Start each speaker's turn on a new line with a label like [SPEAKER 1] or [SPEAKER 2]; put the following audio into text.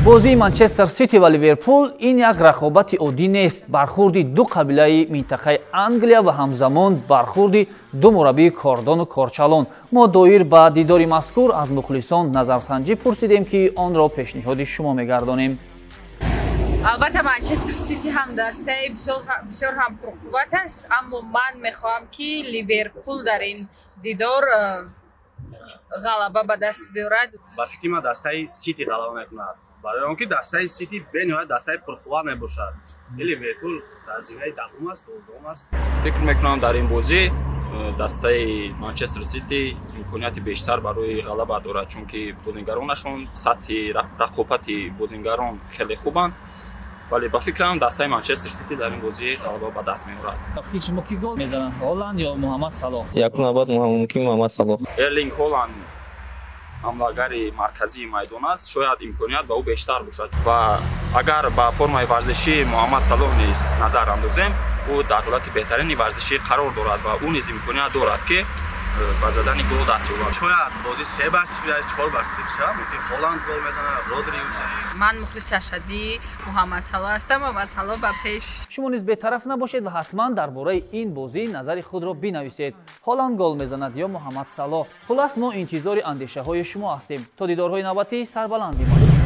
[SPEAKER 1] Бозии Манчестер Сити ва Ливерпул ин як рақобати оддӣ нест. Бархурди ду қабилаи минтақаи Англия ва ҳамзамон бархурди ду мураббии кордону корчалон. Мо доир ба дидори мазкур аз мухлисон назарсанҷӣ пурсидем, ки онро пешниҳоди шумо мегардонем.
[SPEAKER 2] Албатта, Манчестер Сити ҳам дастаи бисёр ҳам пурқувват аст, аммо ман мехоҳам, ки Ливерпул дар ин дидор ғалаба ба даст биёрад.
[SPEAKER 3] Ба фикри ман, дастаи Сити ғалаба мекунад, барои он ки дастаи Сити бениҳоят дастаи пурқувват мебошад. Ливерпул дар зинаи 10-ум аст, 12-ум аст.
[SPEAKER 4] Фикр мекунам, дар ин бозӣ дастаи Манчестер Сити имконияти бештар барои ғалаба дорад, чунки бозингаронашон сатҳи рақобати бозингарон хеле хубанд, вале ба фикрам, дастаи Манчестер Сити дар ин бозӣ ғалаба ба даст меорад.
[SPEAKER 1] Фикри шумо, ки гол мезананд, Ҳоланд ё Муҳаммад Салоҳ?
[SPEAKER 5] Якум навбат мумкин Муҳаммад Салоҳ.
[SPEAKER 4] Эрлинг Ҳоланд ҳамлагари марказии майдон аст, шояд имконият ба ӯ бештар бошад. Ва агар ба формаи варзишии Муҳаммад Салоҳ низ назар андозем, ӯ дар ҳолати беҳтарини варзишӣ қарор дорад ва ӯ низ имконият дорад, ки ба задани гол даст ёбад.
[SPEAKER 3] Шояд бозӣ 3-0 ё 4-0 шавад. Мумкин Ҳоланд гол мезанад, Родри.
[SPEAKER 2] Ман мухлиси ашаддии Муҳаммад Салоҳ ҳастам. Муҳаммад Салоҳ ба пеш!
[SPEAKER 1] Шумо низ бетараф набошед ва ҳатман дар бораи ин бозӣ назари худро бинависед. Ҳоланд гол мезанад ё Муҳаммад Салоҳ? Хулас, мо интизори андешаҳои шумо ҳастем. То дидорҳои навбатӣ сарбаланд бимонед.